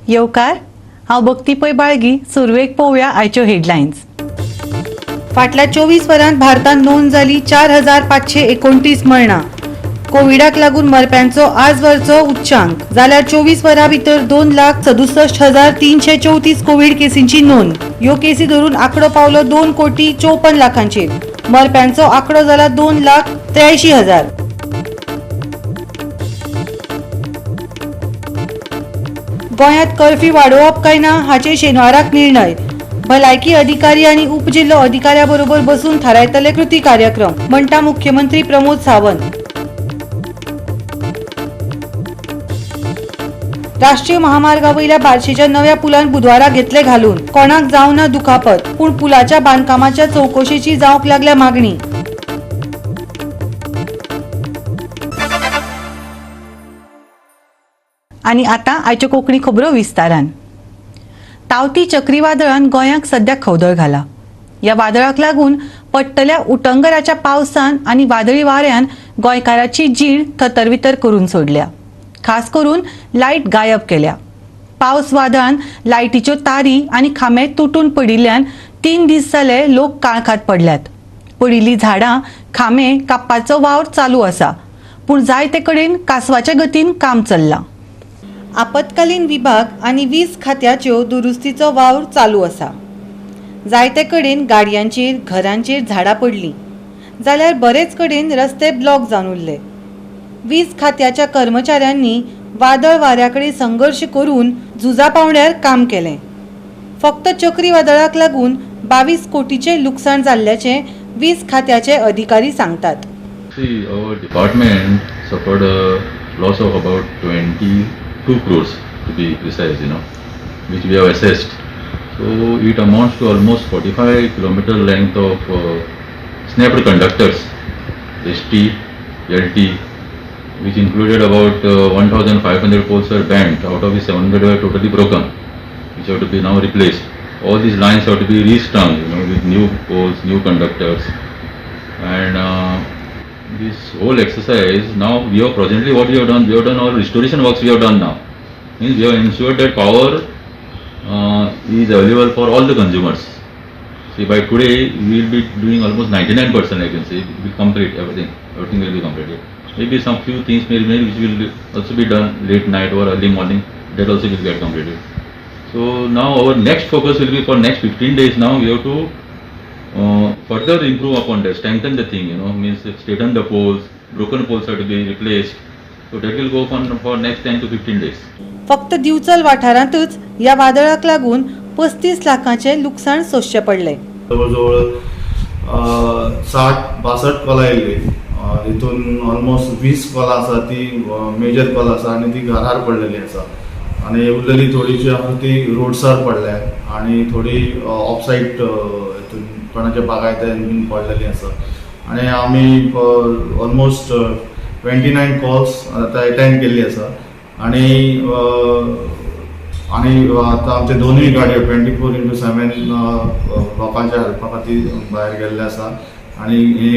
येवकार, हांव भक्ती पै बाळगी. सुरवेक पळोवया आयच्यो हेडलायन्स. फाटल्या 24 वरांत भारतांत नोंद जाली 4529 मरणां. कोविडाक लागून मरप्यांचो आजवरचो उच्चांक. जाल्यार 24 वरां भितर 2,67,334 कोविड केसींची नोंद. ह्यो केसी धरून आंकडो पावलो 2 कोटी 54 लाखांचेर. मरप्यांचो आंकडो जाला 2,83,000. गोंयांत कर्फ्यू वाडोवप काय ना हाचेर शेनवाराक निर्णय. भलायकी अधिकारी आनी उपजिल्हो अधिकाऱ्या बरोबर बसून थारायतले कृती कार्यक्रम, म्हणटा मुख्यमंत्री प्रमोद सावंत. राष्ट्रीय महामार्गा वयल्या बार्शेच्या नव्या पुलान बुधवारा घेतले घालून. कोणाक जावना दुखापत, पूण पुलाच्या बांदकामाच्या चवकशेची जावंक लागल्या मागणी. आनी आतां आयच्यो कोंकणी खबरो विस्तारान. तावती चक्रीवादळान गोंयाक सद्या खवदळ घाला. ह्या वादळाक लागून पडटल्या उटंगराच्या पावसान आनी वादळी वाऱ्यान गोंयकाराची जीण थतरवितर करून सोडल्या. खास करून लायट गायब केल्या. पावस वादळान लायटीच्यो तारी आनी खांबे तुटून पडिल्ल्यान 3 दीस जाले लोक काळखात पडल्यात. पडिल्लीं झाडां, खांबे कापपाचो वावर चालू आसा, पूण जायते कडेन कासवाच्या गतीन काम चल्लां. आपत्कालीन विभाग आनी वीज खात्याच्यो दुरुस्तीचो वावर चालू आसा. जायते कडेन गाडयांचेर, घरांचेर झाडां पडलीं, जाल्यार बरेच कडेन रस्ते ब्लॉक जावन उरले. वीज खात्याच्या कर्मचाऱ्यांनी वादळ वाऱ्या कडेन संघर्श करून झुजा पावंड्यार काम केलें. फक्त चक्रीवादळाक लागून 22 कोटीचें लुकसाण जाल्ल्याचें वीज खात्याचे अधिकारी सांगतात. See, our department suffered a loss of about 22 crores to be precise, which we have assessed. So it amounts to almost 45 kilometer length of snapped conductors, ST, LT, which included about 1500 poles were bent, out of which 700 were totally broken, which have to be now replaced. All these lines have to be restrung with new poles, new conductors, and this whole exercise now we have presently, what we have done, we have done all restoration works we have done now. Means we have ensured that power is available for all the consumers. See, by today we will be doing almost 99%, I can say. We will complete everything. Everything will be completed. Maybe some few things may remain, which will also be done late night or early morning. That also will get completed. So now our next focus will be for next 15 days. Now we have to further improve upon that, strengthen the thing, means straighten the poles, broken poles have to be replaced. So that will go on for next 10 to 15 days. फक्त दिवचल वाठारांतच ह्या वादळाक लागून 35 लाखांचें लुकसाण सोंसचें पडलें. जवळ जवळ 60-62 कॉलां येयल्ली. हितून ऑलमोस्ट 20 कॉलां आसा ती मेजर कॉल आसा आनी ती घरार पडलेली आसा आनी उरलेली थोडी जी आसा ती रोड्सार पडल्या आनी थोडी ऑफसायट हितून कोणाच्या बागायत्यान बीन पडलेली आसा. आनी आमी ऑलमोस्ट 29 कॉल्स आतां एटेंड केल्ली आसा आनी आनी आतां आमचे दोनूय गाडयो 24x7 लोकांच्या हेल्पा खातीर भायर गेल्ले आसा आनी हे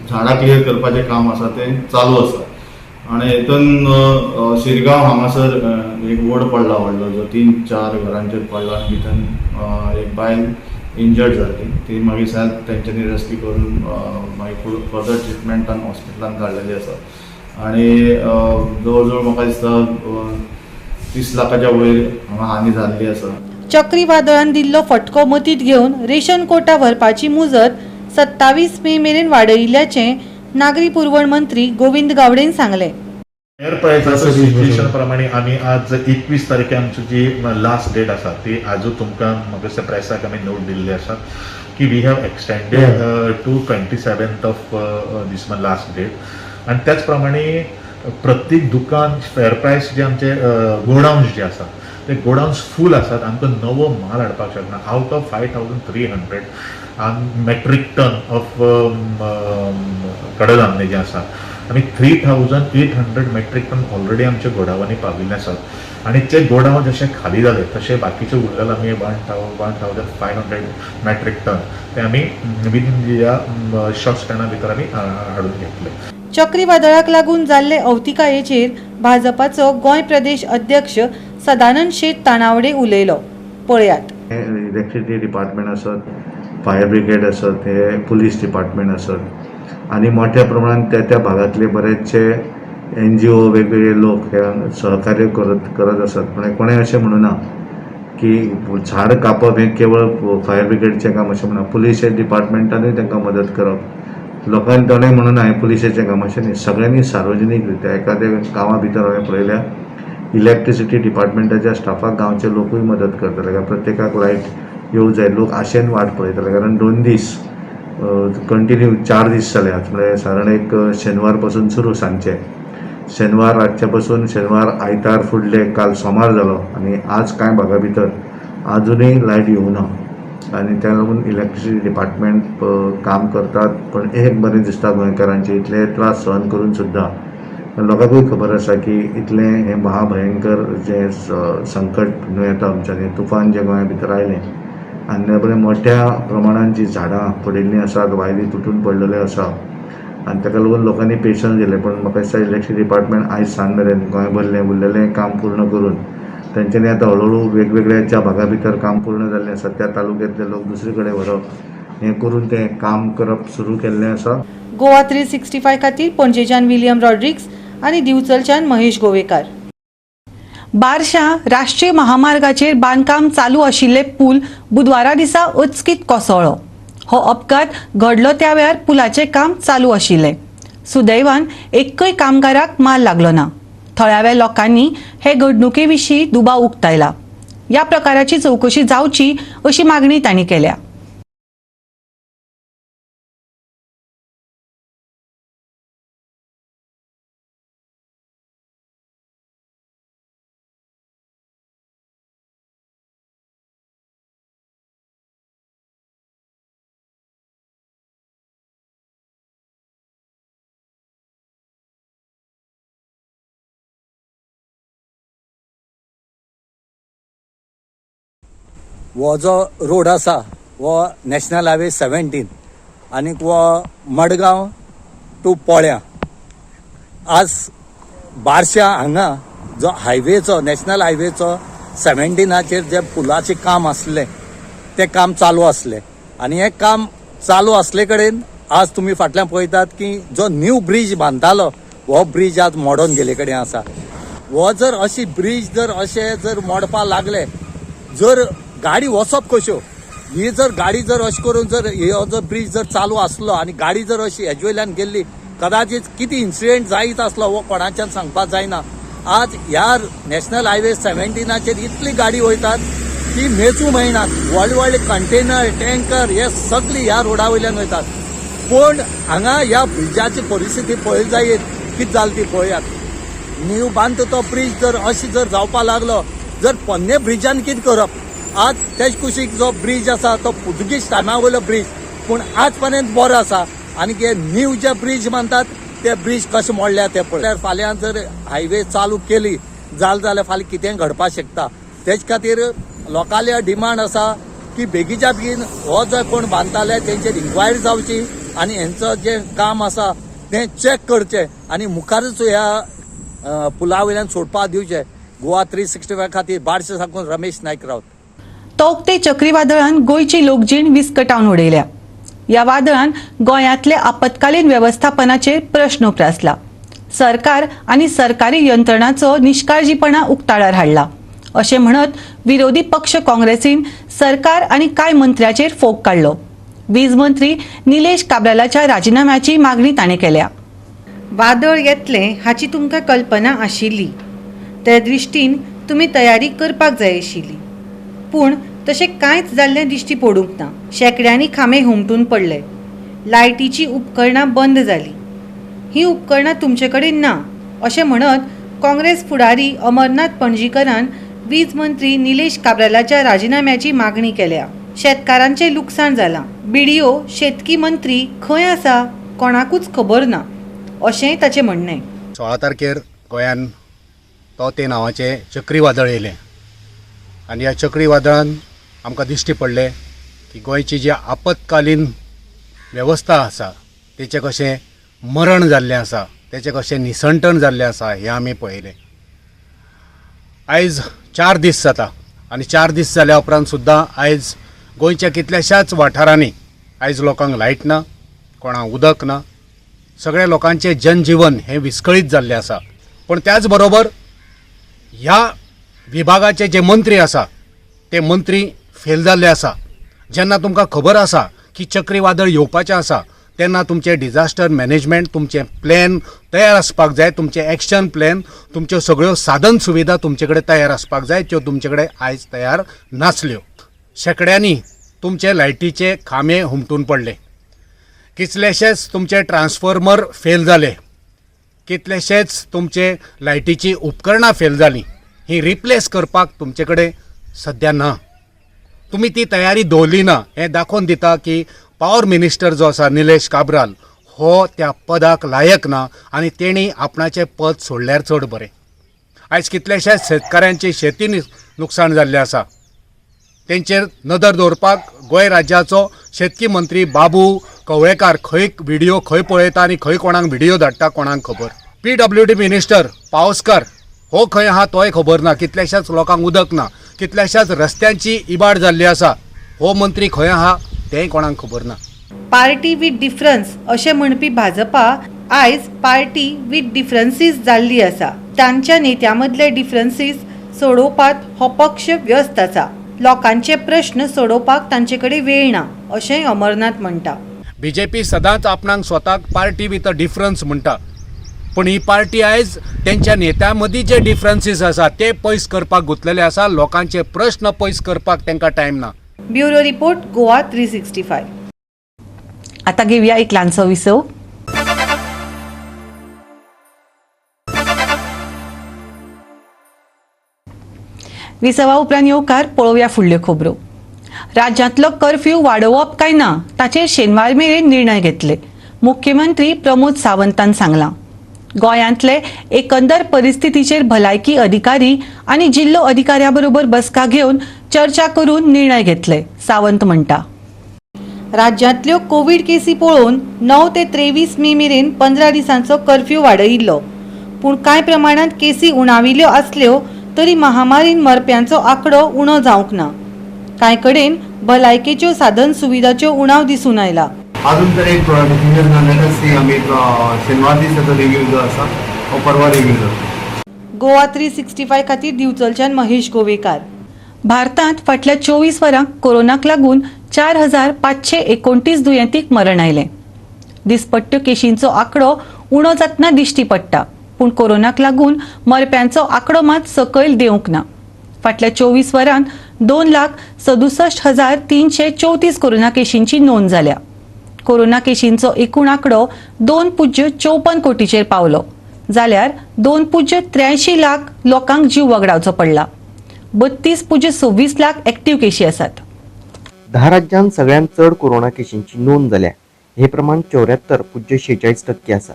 झाडां क्लियर करपाचें काम आसा तें चालू आसा. आनी हितून शिरगांव हांगासर एक वड पडला व्हडलो, जो तीन चार घरांचेर पडला आनी भितर एक बायल इंजर्ड जाली. ती मागीर सेल्फ तेंच्यांनी रेस्क्यू करून मागीर फर्दर ट्रिटमेंटान हॉस्पिटलान धाडलेली आसा. आनी जवळ जवळ म्हाका दिसता 30 लाखाच्या वयर हांगा हानी जाल्ली आसा. चक्रीवादळान दिल्लो फटको मतींत घेवन रेशन कोटा भरपाची मुजत 27 मे मेरेन वाडयिल्ल्याचें नागरी पुरवण मंत्री गोविंद गावडेन सांगलें. फेअर प्रायसाचो सिच्युएशन प्रमाणे आमी आज 21 तारखे आमची जी लास्ट डेट आसा ती आजू तुमकां म्हाका दिसता प्रेसाक आमी नोट दिल्ली आसा की we have extended to 27th of this month last date. आनी त्याच प्रमाणे प्रत्येक दुकान, फेअर प्रायस जे आमचे गोडाउन्स जे आसा ते गोडाउन्स फूल आसात. आमकां नवो माल हाडपाक शकना. Out of 5300 metric ton of कडधान्य जे आसा, आमी 3800 metric ton already आमच्या गोडावांनी पाविल्ले आसात आनी ते गोडावन जशे खाली जाले तशे बाकीचे उरलेले आमी 1500 metric ton ते आमी विदीन ह्या शॉर्ट स्पॅना भितर आमी हाडून घेतले. चक्रीवादळाक लागून जाल्ले अवतिकायेचेर भाजपाचो गोंय प्रदेश अध्यक्ष सदानंद शेट तानावडे उलयलो. पळयात. इलेक्ट्रिसिटी डिपार्टमेंट आसत, फायर ब्रिगेड आसत, हे पुलीस डिपार्टमेंट आसत आनी मोठ्या प्रमाणात त्या त्या भागांतले बरेचशे NGO वेगवेगळे लोक हे सहकार्य करत आसात. पण कोणें अशें म्हणुना की झाड कापप हें केवळ फायर ब्रिगेडचें काम अशें म्हणना. पुलीस डिपार्टमेंटानूय तांकां मदत करप, लोकांनी ताणें म्हणून हें पुलिसेचें काम अशें न्ही, सगळ्यांनी सार्वजनीक रित्या एखाद्या गांवा भितर हांवें पळयल्या इलेक्ट्रिसिटी डिपार्टमेंटाच्या स्टाफाक गांवचे लोकूय मदत करतले, कारण प्रत्येकाक लायट येवं जाय. लोक आशेन वाट पळयतले, कारण 2 दीस कंटिन्यू 4 दीस जाले आज, म्हळ्यार सादारण एक शेनवार पासून सुरू, सांजचे शेनवार रातचे पासून शेनवार आयतार फुडले काल सोमार जालो आनी आज कांय भागा भितर आजुनूय लायट येवना आनी त्या लागून इलेक्ट्रिसिटी डिपार्टमेंट काम करतात. पण एक बरें दिसता गोंयकारांचे इतले त्रास सहन करून सुद्दां लोकांकूय खबर आसा की इतलें हें महाभयंकर जें संकट न्हय येता आमच्यानी, तुफान जें गोंया भितर आयलें आनी बरें मोठ्या प्रमाणान जीं झाडां पडिल्लीं आसात, वायरी तुटून पडलेल्यो आसा आनी ताका लागून लोकांनी पेशन्स दिलें. पण म्हाका दिसता इलेक्ट्रिसिटी डिपार्टमेंट आयज सांज मेरेन गोंय भरलें उरलेलें काम पूर्ण करून तेंच्यांनी आतां हळुहळू वेगवेगळ्या ज्या भागा भितर काम पूर्ण जाल्लें आसा त्या तालुक्यांतले लोक दुसरे कडेन व्हरप हें करून तें काम करप सुरू केल्लें आसा. गोवा 365 खातीर पणजेच्यान विलियम रॉड्रिग्स आनी दिवचलच्यान महेश गोवेकार. बारशा राष्ट्रीय महामार्गाचेर बांदकाम चालू आशिल्ले पूल बुधवारा दिसा अचकीत कोसळ्ळो. हो अपघात घडलो त्या वेळार पुलाचें काम चालू आशिल्लें. सुदैवान एकय कामगाराक माल लागलो ना. थळाव्या लोकांनी हे घडणुके विशीं दुबाव उक्तायला. ह्या प्रकाराची चवकशी जावची अशी मागणी तांणी केल्या. हो जो रोड आसा हो नॅशनल हायवे 17 आनीक हो मडगांव टू पोळ्या. आज बारशा हांगा जो हायवेचो नॅशनल हायवेचो 17 जे पुलाचें काम आसलें तें काम चालू आसलें आनी हें काम चालू आसले कडेन आज तुमी फाटल्यान पळयतात की जो न्यू ब्रीज बांदतालो हो ब्रीज आज मोडोन गेले कडेन आसा. हो जर अशी ब्रीज जर अशें जर मोडपा लागले जर गाडी वचप कश्यो, ही जर गाडी जर अशें करून जर हो जर ब्रीज जर चालू आसलो आनी गाडी जर अशी हेजे वयल्यान गेल्ली कदाचित कितें इन्सिडेंट जायत आसलो हो कोणाच्यान सांगपाक जायना. आज ह्या नॅशनल हायवे 17 इतली गाडी वयतात की मेजू मेळनात. व्हडले व्हडले कंटेनर टँकर हे सगळी ह्या रोडा वयल्यान वयतात. पूण हांगा ह्या ब्रिजाची परिस्थिती पळयली जायत कितें जाली ती पळयात. न्यू बांदता तो ब्रीज जर अशी जर जावपा लागलो जर पोन्ने ब्रिजान कितें करप. आज तेज कुशीक जो ब्रीज आसा तो पुर्तुगीज टायमा वयलो ब्रीज पूण आज पर्यंत बरो आसा आनी हे न्यू जे ब्रीज मानतात ते ब्रीज कशे मोडल्या ते पळय. फाल्यां जर हायवे चालू केली जाल जाल्यार फाल्यां कितेंय घडपाक शकता. तेज खातीर लोकांले डिमांड आसा की बेगीच्या बेगीन हो जो कोण बांदताले तेंचेर इन्क्वायरी जावची आनी हेंचो जें काम आसा तें चॅक करचें आनी मुखारूच ह्या पुला वयल्यान सोडपाक दिवचें. गोवा 365 खातीर बारशे साकून रमेश नायक रावत. तोक्ते चक्रीवादळान गोंयची लोकजीण विस्कटावन उडयल्या. ह्या वादळान गोंयांतले आपत्कालीन वेवस्थापनाचेर प्रश्न उप्रासला. सरकार आनी सरकारी यंत्रणाचो निष्काळजीपणा उक्ताडार हाडला अशें म्हणत विरोधी पक्ष काँग्रेसीन सरकार आनी कांय मंत्र्याचेर फोग काडलो. वीज मंत्री निलेश काब्रालाच्या राजिनाम्याची मागणी ताणें केल्या. वादळ येतलें हाची तुमकां कल्पना आशिल्ली, ते दृश्टीन तुमी तयारी करपाक जाय आशिल्ली, पूण तशें कांयच जाल्लें दिश्टी पडूंक ना. शेंकड्यांनी खांबे हुमटून पडले, लायटीचीं उपकरणां बंद जालीं. हीं उपकरणां तुमचे कडेन ना अशें म्हणत काँग्रेस फुडारी अमरनाथ पणजीकरान वीज मंत्री निलेश काब्रालाच्या राजिनाम्याची मागणी केल्या. शेतकारांचें लुकसाण जालां, बीडीओ शेतकी मंत्री खंय आसा कोणाकूच खबर ना अशेंय ताचें म्हणणें. 16 तारखेर गोंयान तोते नांवाचें चक्रीवादळ येयलें आनी ह्या चक्रीवादळान आमकां दिश्टी पडलें की गोंयची जी आपत्कालीन वेवस्था आसा तेचें कशें मरण जाल्लें आसा, तेचें कशें निसंटण जाल्लें आसा हें आमी पळयलें. आयज 4 दीस जाता आनी 4 दीस जाल्या उपरांत सुद्दां आयज गोंयच्या कितल्याशाच वाठारांनी आयज लोकांक लायट ना, कोणाक उदक ना, सगळ्या लोकांचें जनजीवन हें विस्कळीत जाल्लें आसा. पूण त्याच बरोबर ह्या विभागाचे जे मंत्री आसा ते मंत्री फेल जाल्ले आसा. जेन्ना तुमकां खबर आसा की चक्रीवादळ येवपाचें आसा तेन्ना तुमचें डिजास्टर मॅनेजमेंट, तुमचें प्लॅन तयार आसपाक जाय, तुमचें एक्शन प्लॅन, तुमच्यो सगळ्यो साधन सुविधा तुमचे कडेन तयार आसपाक जाय, त्यो तुमचे कडेन आयज तयार नासल्यो. शेंकड्यांनी तुमचे लायटीचे खांबे हुमटून पडले, कितलेशेच तुमचे ट्रान्सफॉर्मर फेल जाले, कितलेशेच तुमचे लायटीचीं उपकरणां फेल जालीं. ही रिप्लेस करपाक तुमचे कडेन सद्या ना, तुमी ती तयारी दवरली ना. हें दाखोवन दिता की पावर मिनिस्टर जो आसा निलेश काब्राल हो त्या पदाक लायक ना आनी तेणी आपणाचें पद सोडल्यार चड बरें. आयज कितल्याशाच शेतकाऱ्यांची शेती नुकसाण जाल्लें आसा, तेंचेर नदर दवरपाक गोंय राज्याचो शेतकी मंत्री बाबू कवळेकार खंय व्हिडियो खंय पळयता आनी खंय कोणाक व्हिडियो धाडटा कोणाक खबर. PWD minister Pawaskar हो खंय आहा तोय खबर ना. कितल्याशाच लोकांक उदक ना, कितल्याशाच रस्त्यांची इबाड जाल्ली आसा, हो मंत्री खंय आहा तेंय कोणाक खबर ना. पार्टी विथ डिफरन्स अशें म्हणपी भाजपा आयज पार्टी विथ डिफरन्सीस जाल्ली आसा. तांच्या नेत्यां मदले डिफरन्सीस सोडोवपांत हो पक्ष व्यस्त आसा. लोकांचे प्रश्न सोडोवपाक तांचे कडेन वेळ ना अशेंय अमरनाथ म्हणटा. बीजेपी सदांच आपणाक स्वताक पार्टी विथ अ डिफरन्स म्हणटा, पूण ही पार्टी आयज तेंच्या नेत्यां मदीं जे डिफरन्सीस आसा ते पयस करपाक गुंतलेले आसा. लोकांचे प्रश्न पयस करपाक तांकां टायम ना. Bureau report, Goa 365. आता घेऊया एक ल्हानसो विसव. विसवा उपरांत येवकार पळोवया फुडल्यो खबरो. राज्यांतलो कर्फ्यू वाडोवप काय ना ताचेर शेनवार मेरेन निर्णय घेतले, मुख्यमंत्री प्रमोद सावंतान सांगलां. गोंयांतले एकंदर परिस्थितीचेर भलायकी अधिकारी आनी जिल्लो अधिकाऱ्या बरोबर बसका घेवन चर्चा करून निर्णय घेतले, सावंत म्हणटा. राज्यांतल्यो कोवीड केसी पळोवन 9 ते 23 मे मेरेन 15 दिसांचो कर्फ्यू वाडयिल्लो, पूण कांय प्रमाणांत केसी उणाविल्ल्यो आसल्यो तरी महामारीन मरप्यांचो आंकडो उणो जावंक ना. कांय कडेन भलायकेच्यो साधन सुविधाच्यो उणाव दिसून आयला. अजून तर एक डिसिजन ना, let us सी. आमी शेनवार दीस ताचो रिव्यू जो आसा हो परवा रिव्यू जातलो. गोवा 365 खातीर दिवचलच्यान महेश गोवेकार. भारतांत फाटल्या 24 वरांक कोरोनाक लागून 4529 दुयेंतीक मरण आयलें. दिसपट्ट्यो केशींचो आंकडो उणो जातना दिश्टी पडटा, पूण कोरोनाक लागून मरप्यांचो आंकडो मात सकयल देंवंक ना. फाटल्या 24 वरांत 2,67,334 कोरोना केशींची नोंद जाल्या. कोरोना केशींचो एकूण आंकडो 2.54 कोटीचेर पावलो, जाल्यार 2.83 लाख लोकांक जीव वगडावचो पडला. 32.26 लाख एक्टीव केशी आसात. 10 राज्यांत सगळ्यांत चड कोरोना केशींची नोंद जाल्या. हे प्रमाण 74.46% आसा.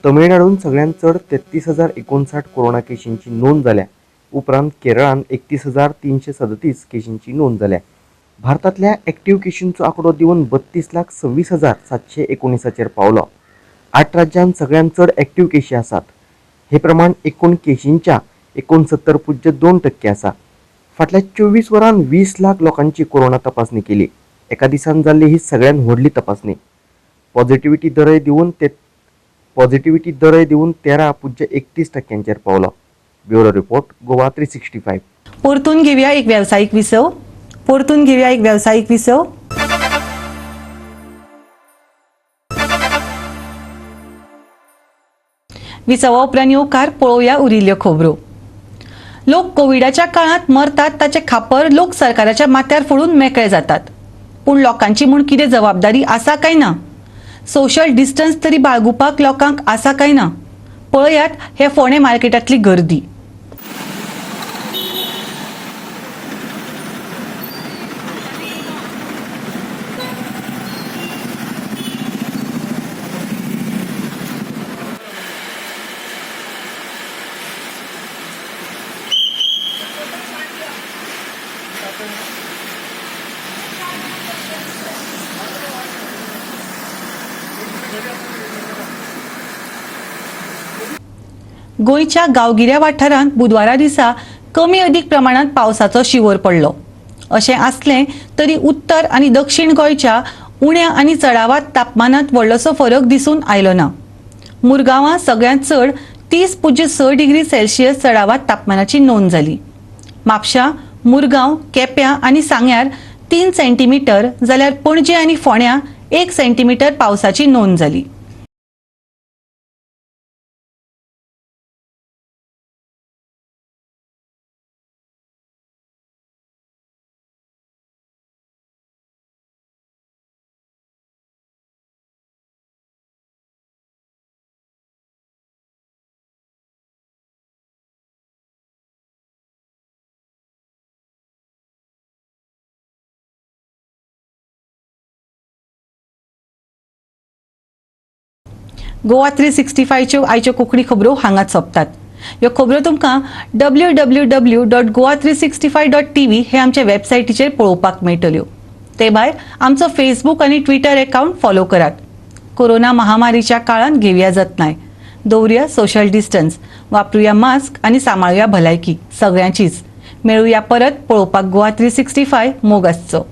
तमिळनाडून सगळ्यांत चड 33,059 कोरोना केशींची नोंद जाल्या. उपरांत केरळान 31,337 केशींची नोंद जाल्या. भारतांतल्या एक्टीव केशींचो आंकडो देंवन 32,26,719 पावलो. 8 राज्यांत सगळ्यांत चड एक्टीव केशी आसात. हे प्रमाण एकूण केशींच्या 69.2% आसा. फाटल्या 24 वरांत 20 लाख लोकांची कोरोना तपासणी केली. एका दिसान जाल्ली ही सगळ्यांत व्हडली तपासणी. पॉझिटिव्हिटी दरय दिवन 13.31% पावलो. Bureau report, Goa 365. परतून घेवया एक वेवसायीक विसव. विसवा उपरांत येवकार पळोवया उरिल्ल्यो खबरो. लोक कोविडाच्या काळांत मरतात ताचे खापर लोक सरकाराच्या माथ्यार फोडून मेकळे जातात, पूण लोकांची म्हूण कितें जबाबदारी आसा काय ना? सोशल डिस्टन्स तरी बाळगुपाक लोकांक आसा काय ना? पळयात हे फोंडें मार्केटांतली गर्दी. गोंयच्या गांवगिऱ्या वाठारांत बुधवारा दिसा कमी अदीक प्रमाणांत पावसाचो शिंवर पडलो. अशें आसलें तरी उत्तर आनी दक्षिण गोंयच्या उण्या आनी चडावात तापमानांत व्हडलोसो फरक दिसून आयलो ना. मुरगांवां सगळ्यांत चड 30.6 डिग्री सेल्सियस चडावात तापमानाची नोंद जाली. म्हापशा, मुरगांव, केप्यां आनी सांग्यार 3 सेंटीमीटर जाल्यार पणजे आनी फोंड्यां 1 सेंटीमीटर पावसाची नोंद जाली. गोवा 365च्यो आयच्यो कोंकणी खबरो हांगाच सोंपतात. ह्यो खबरो तुमकां www.goa365.tv हे आमचे वेबसायटीचेर पळोवपाक मेळटल्यो. ते भायर आमचो फेसबूक आनी ट्विटर अकावंट फॉलो करात. कोरोना महामारीच्या काळांत घेवया जतनाय, दवरुया सोशल डिस्टन्स, वापरुया मास्क आनी सांबाळुया भलायकी सगळ्यांचीच. मेळुया परत पळोवपाक गोवा 365. मोग आसचो.